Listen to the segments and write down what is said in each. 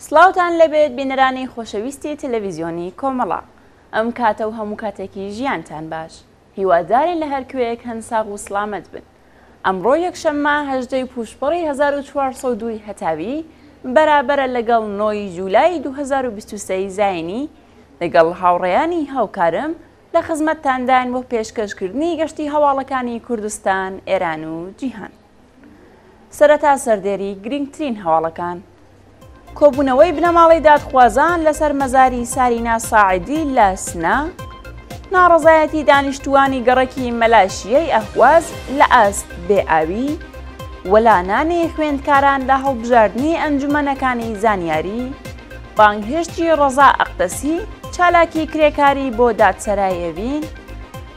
سڵاوتان لێبێت بینەرانی خۆشەویستی تەلەڤیزیۆنی کۆمەڵە ئەم کاتە و هەموو کاتێکی ژیانتان باش هیوادارین لە هەر کوێیەک هەن ساغ و سڵامەت بن ئەمڕۆ یەکشەممە 18 ی پووشپەڕی 1402 ی هەتاوی بەرابەرە لەگەڵ 9 ی جولای 2023 زایینی لەگەڵ هاوڕێیانی هاوکارم لە خزمەتتانداین بۆ پێشکەشکردنی گەشتی هەواڵەکانی کوردستان، ئێران و جیهان. سەرەتا سەردێری گرینگترین هەواڵەکان. کۆبوونەوەی بنەماڵەی دادخوازان لەسەر مەزاری سارینا ساعدی لە سنە، ناڕەزایەتی دانیشتووانی گەڕەکی مەلاشیەی ئەهواز لە ئاست بێ ئاوی، وەلانانی خوێندکاران لە هەڵبژاردنی ئەنجومەنەکانی زانیاری، بانگهێشتی ڕەزا ئەقدەسی، چالاکی کرێکاری بۆ دادسەرای ئێڤین،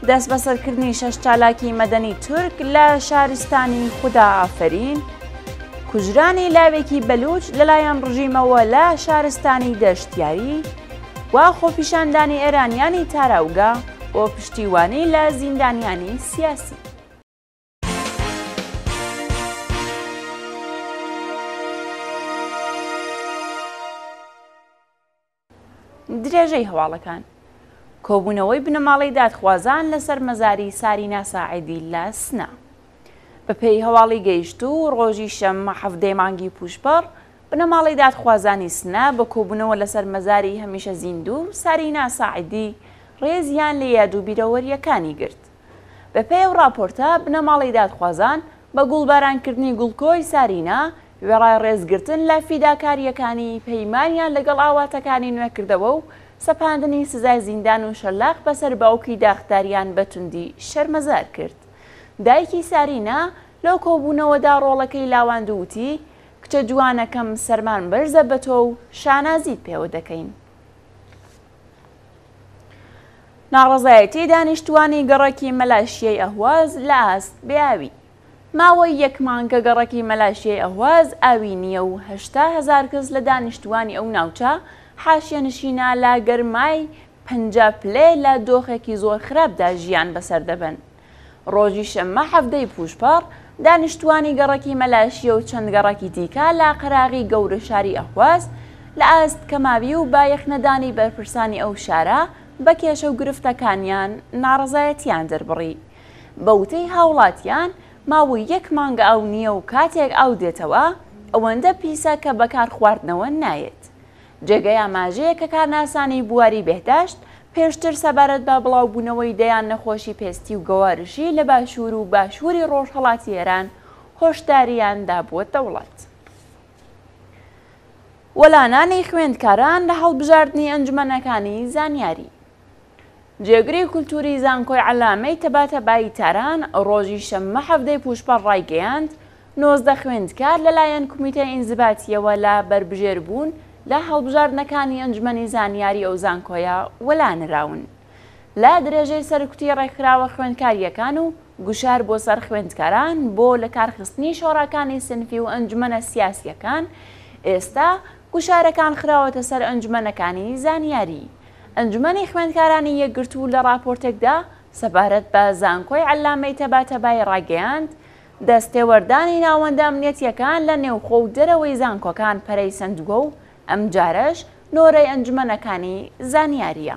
دەستبەسەرکردنی شەش چالاکی مەدەنی تورک لە شارستانی خودا ئافەرین، کوژرانی لاوێکی بەلوچ لەلایەن ڕژیمەوە لە شارستانی دەشتیاری و خۆپیشاندانی ئێرانیانی تاراوگە بۆ پشتیوانی لە زیندانیانی سیاسی. درێژەی هەواڵەکان کۆبوونەوەی بنەماڵەی دادخوازان لەسەر مەزاری سارینا ساعدی لە سنە. بەپێی هەواڵی گەیشتوو ڕۆژی شەممە حەڤدەی مانگی پووشپەڕ بنەماڵەی دادخوازانی سنە بە کۆبوونەوە لەسەر مەزاری هەمیشە زیندوو سارینا ساعدی ڕێزیان لە یاد و بیرەوەرییەکانی گرت. بەپێی ئەو ڕاپۆرتە، بنەماڵەی دادخوازان بە گوڵبارانکردنی گوڵکۆی سارینا، وێڕای ڕێزگرتن لە فیداکارییەکانی، پەیمانیان لەگەڵ ئاواتەکانی نوێکردەوە و سەپاندنی سزای زیندان و شەلاق بەسەر باوکی داخداریان بە توندی شەرمەزار کرد. دایکی سارینا لەو کۆبوونەوەدا ڕۆڵەکەی لاواند و وتی، کچە جوانەکەم سەرمان بەرزە بە تۆ و شانازیت پێوە دەکەین. ناڕەزایەتی دانیشتووانی گەڕەکی مەلاشیەی ئەهواز لە ئاست بێ ئاوی. ماوەی یەک مانگە گەڕەکی مەلاشیەی ئەهواز ئاوی نییە و 80 هەزار کەس لە دانیشتووانی ئەو ناوچە حاشیەنشینە لە گەرمای 50 پلەیە لە دۆخێکی زۆر خراپدا ژیان بەسەر دەبەن. ڕۆژی شەممە 17 ی پووشپەڕ، دانیشتووانی گەڕەکی مەلاشیە و چەند گەڕەکی دیکە لە قەراغی گەورە شاری ئەهواز لە ئاست کەماوی و بایەخنەدانی بەرپرسانی ئەو شارە بە کێشە و گرفتەکانیان ناڕەزایەتییان دەربڕی. بە وتەی هاوڵاتیان، ماوەی یەک مانگە ئاو نییە و کاتێک ئاو دێتەوە ئەوەندە پیسە کە بەکار خواردنەوە نایەت. جێگەی ئاماژەیە کە کارناسانی بواری بێهداشت پێشتر سەبارەت بە بڵاوبوونەوەی دەیان نەخۆشی پێستی و گەوارشی لە باشوور و باشووری ڕۆژهەڵاتی ئێران هۆشدارییان دابووە دەوڵەت. وەلانانی خوێندکاران لە هەڵبژاردنی ئەنجومەنەکانی زانیاری. جێگری کولتووری زانکۆی عەلامەی تەباتەبایی تاران ڕۆژی شەممە حەڤدەی پووشپەڕ ڕایگەیاند، 19 خوێندکار لەلایەن کومیتەی ئینزباتییەوە لە بەربژێربوون لە هەڵبژاردنەکانی ئەنجومەنی زانیاری ئەو زانکۆیە وەلانراون. لە درێژەی سەرکوتی ڕێکخراوە خوێندکارییەکان و گوشار بۆ سەر خوێندکاران بۆ لەکارخستنی شۆڕاکانی سنفی و ئەنجومەنە سیاسییەکان، ئێستا گوشارەکان خراوەتە سەر ئەنجومەنەکانی زانیاری. ئەنجومەنی خوێندکارانی یەکگرتوو لە ڕاپۆرتێکدا سەبارەت بە زانکۆی عەلامەی تەباتەبایی ڕایگەیاند، دەستێوەردانی ناوەندە ئەمنیەتییەکان لە نێوخۆ و دەرەوەی زانکۆکان پەرەی سەندووە و ئەمجارەش نۆرەی ئەنجومەنەکانی زانیارییە.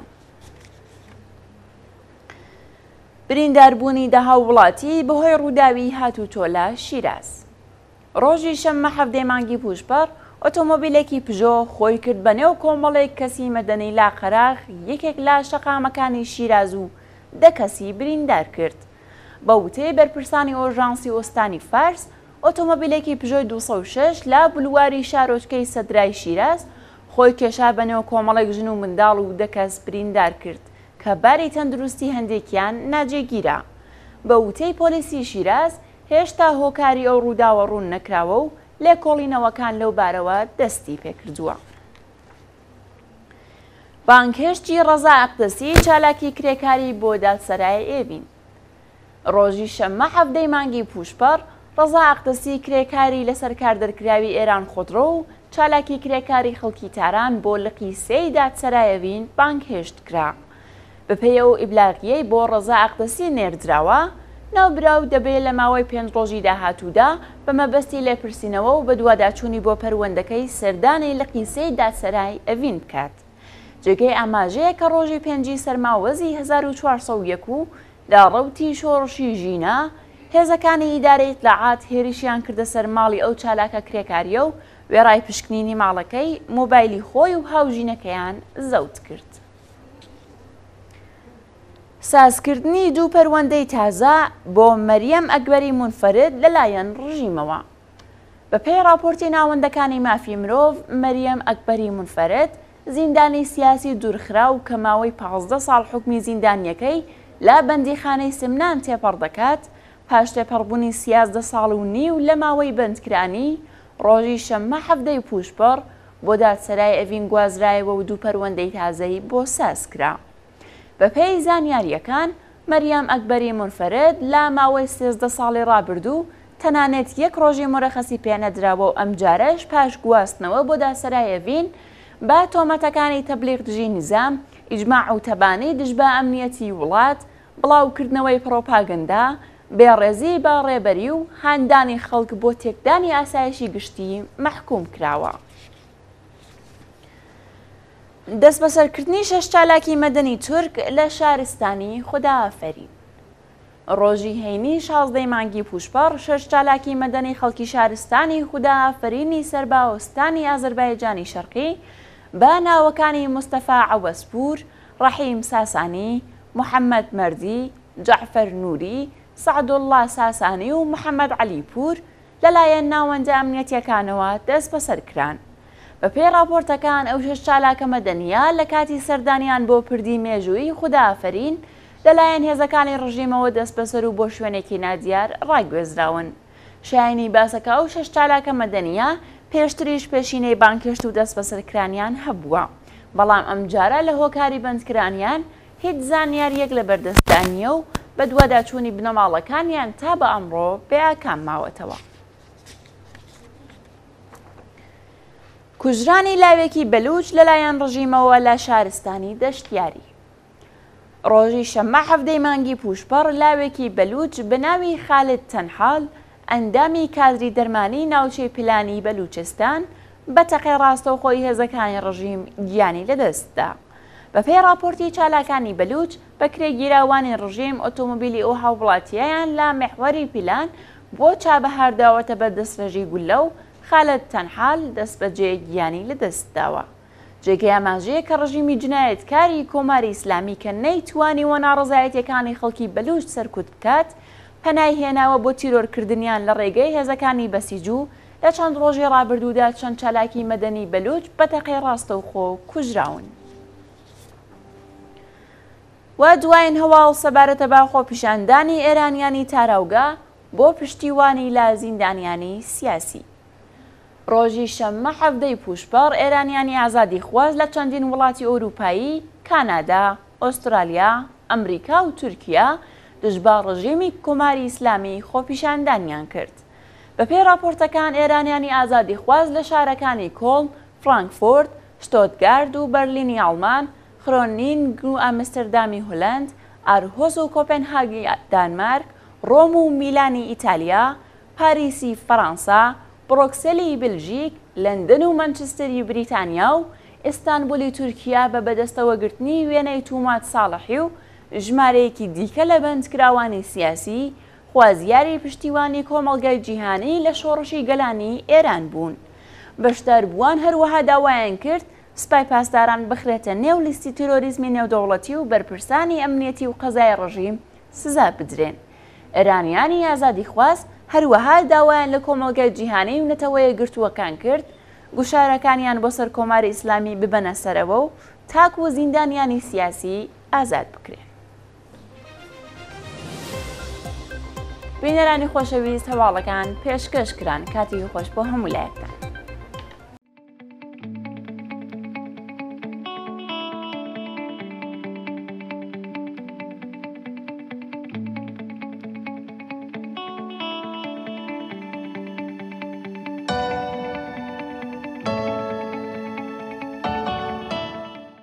برینداربوونی دە هاووڵاتی بەهۆی ڕووداوی هاتوچۆ لە شیراز. ڕۆژی شەممە حەڤدەی مانگی پووشپەڕ، ئۆتۆمۆبیلێکی پژۆ خۆی کرد بە نێو کۆمەڵێک کەسی مەدەنی لە قەراغ یەکێک لە شەقامەکانی شیراز و دە کەسی بریندار کرد. بە وتەی بەرپرسانی ئۆژانسی ئوستانی فارس، ئۆتۆمۆبیلێکی پژۆی 206 لە بلواری شارۆچکەی سەدرای شیراز خۆی کێشا بە نێو کۆمەڵێک ژن و منداڵ و دە کەس بریندار کرد کە باری تەندروستی هەندێکیان ناجێگیرە. بە وتەی پۆلیسی شیراز، هێشتا هۆکاری ئەو ڕووداوە ڕوون نەکراوە و لێکۆڵینەوەکان لەو بارەوە دەستی پێکردووە. بانگهێشتی ڕەزا ئەقدەسی چالاکی کرێکاری بۆ دادسەرای ئێڤین. ڕۆژی شەممە حەڤدەی مانگی پووشپەڕ، ڕەزا ئەقدەسی کرێکاری لەسەر کار دەرکراوی ئێران خۆدڕۆ و چالاکی کرێکاری خەڵکی تاران بۆ لقی سێی دادسەرای ئێڤین بانگهێشت کرا. بەپێی ئەو ئیبلاغییەی بۆ ڕەزا ئەقدەسی نێردراوە، ناوبراو دەبێ لە ماوەی پێنج ڕۆژی داهاتوودا بە مەبەستی لێپرسینەوە و بەدواداچوونی بۆ پەروەندەکەی سەردانی لقی سێی دادسەرای ئەڤین بکات. جێگەی ئاماژەیە کە ڕۆژی پێنجی سەرماوەزی 1401 و لە ڕەوتی شۆڕشی ژینا، هێزەکانی ئیدارەی ئیتلاعات هێرشیان کردە سەر ماڵی ئەو چالاکە کرێکارییە و وێڕای پشکنینی ماڵەکەی، مۆبایلی خۆی و هاوژینەکەیان زەوت کرد. سازکردنی دوو پەروەندەی تازە بۆ مەریەم ئەکبەری مونفەرد لەلایەن ڕژیمەوە. بەپێی ڕاپۆرتی ناوەندەکانی مافی مرۆڤ، مەریەم ئەکبەری مونفەرد، زیندانی سیاسی دوورخراو کە ماوەی 15 ساڵ حوکمی زیندانییەکەی لە بەندیخانەی سمنان تێپەڕ دەکات، پاش تێپەڕبوونی سیازدە ساڵ و نیو لە ماوەی بەندکرانی، ڕۆژی شەممە حەڤدەی پووشپەڕ بۆ دادسەرای ئەڤین گوازرایەوە و دوو پەروەندەی تازەی بۆ ساز کرا. بەپێی زانیارییەکان، مەریەم ئەکبەری مونفەرد لە ماوەی 13 ساڵی ڕابردوو تەنانەت یەک ڕۆژی مورەخەسی پێ نەدراوە و ئەمجارەش پاش گواستنەوە بۆ دادسەرای ئەڤین بە تۆمەتەکانی تەبلیغ دژی نیزام، ئیجماع و تەبانی دژ بە ئەمنیەتی وڵات، بڵاوکردنەوەی پڕۆپاگەندە، بێڕێزی بە ڕێبەری و هاندانی خەڵک بۆ تێکدانی ئاسایشی گشتی مەحکووم کراوە. دەستبەسەرکردنی شەش چالاکی مەدەنی تورک لە شارستانی خودائافەرین. ڕۆژی هەینی شازدەی مانگی پووشپەڕ شەش چالاکی مەدەنی خەڵکی شارستانی خودائافەرینی سەر بە ئوستانی ئازەربایجانی شەرقی بە ناوەکانی مستەفا عەوەزپوور، ڕەحیم ساسانی، محەممەد مەردی، جەعفەر نووری، سەعدوڵڵا ساسانی و محەممەد عەلیپوور لەلایەن ناوەندە ئەمنیەتییەکانەوە دەستبەسەر کران. بەپێی ڕاپۆرتەکان ئەو شەش چالاکە مەدەنییە لە کاتی سەردانیان بۆ پردی مێژوویی خودائافەرین لەلایەن هێزەکانی ڕژیمەوە دەستبەسەر و بۆ شوێنێکی نادیار ڕاگوێزراون. شایەنی باسە کە ئەو شەش چالاکە مەدەنییە پێشتریش پێشینەی بانگهێشت و دەستبەسەرکرانیان هەبووە، بەڵام ئەمجارە لە هۆکاری بەندکرانیان هیچ زانیارییەک لەبەردەستدا نییە و بەدواداچوونی بنەماڵەکانیان تا بە ئەمڕۆ بێ ئاکام ماوەتەوە. کوژرانی لاوێکی بەلووچ لەلایەن ڕژیمەوە لە شارستانی دەشتیاری. ڕۆژی شەممە حەڤدەی مانگی پووشپەڕ لاوێکی بەلووچ بە ناوی خالد تەنحال ئەندامی کادری دەرمانی ناوچەی پلانی بەلووچستان بە تەقەی ڕاستەوخۆی هێزەکانی ڕژیم گیانی لەدەست دا. بەپێی ڕاپۆرتی چالاکانی بەلووچ، بەکرێگیراوانی ڕژیم ئۆتۆمۆبیلی ئەو هاووڵاتییەیان لە میحوەری پیلان بۆ چابەهار داوەتە بەر دەستڕێژی گوللە و خالد تەنحال دەستبەجێ گیانی لەدەست داوە. جێگەی ئاماژەیە کە ڕژیمی جنایەتکاری کۆماری ئیسلامی کە نەیتوانیوە ناڕەزایەتیەکانی خەڵکی بەلووچ سەرکوت بکات، پەنای هێناوە بۆ تیرۆرکردنیان لە ڕێگەی هێزەکانی بەسیج و لە چەند ڕۆژی ڕابردوودا چەند چالاکی مەدەنی بەلووچ بە تەقەی ڕاستەوخۆ کوژراون. و دوایین هەواڵ سەبارەتە بە خۆپیشاندانی ئێرانیانی تاراوگە بۆ پشتیوانی لە زیندانیانی سیاسی. ڕۆژی شەممە حەڤدەی پووشپەڕ ئێرانیانی ئازادیخواز لە چەندین وڵاتی ئەورووپایی، کانادا، ئۆسترالیا، ئەمریکا و تورکیا دژ بە ڕژێمی کۆماری ئیسلامی خۆپیشاندانیان کرد. بەپێی ڕاپۆرتەکان ئێرانیانی ئازادیخواز لە شارەکانی کۆڵن، فرانکفۆرت، شتۆتگارد و بەرلینی ئاڵمان، خرۆنینگ و ئامستردامی هولەند، ئارهۆس و کۆپێنهاگی دانمارک، ڕۆم و میلانی ئیتالیا، پاریسی فەرانسا، بڕۆکسێلی بلژیک، لەندەن و مەنچستری بریتانیا و ئیستانبولی تورکیا بە بەدەستەوەگرتنی وێنەی توماج ساڵحی و ژمارەیەکی دیکە لە بەندکراوانی سیاسی، خوازیاری پشتیوانی کۆمەڵگای جیهانی لە شۆڕشی گەلانی ئێران بوون. بەشداربووان هەروەها داوایان کرد سپای پاسداران بخرێتە نێو لیستی تیرۆریزمی نێودەوڵەتی و بەرپرسانی ئەمنیەتی و قەزای ڕژیم سزا بدرێن. ئێرانیانی ئازادیخواز هەروەها داوایان لە کۆمەڵگای جیهانی و نەتەوەیەکگرتووەکان کرد گوشارەکانیان بۆ سەر کۆماری ئیسلامی ببەنە سەرەوە و تاکوو زیندانیانی سیاسی ئازاد بکرێن. بینەرانی خۆشەویست هەواڵەکان پێشکەش کران کاتێکی خۆش بۆ هەموو لایەکتان.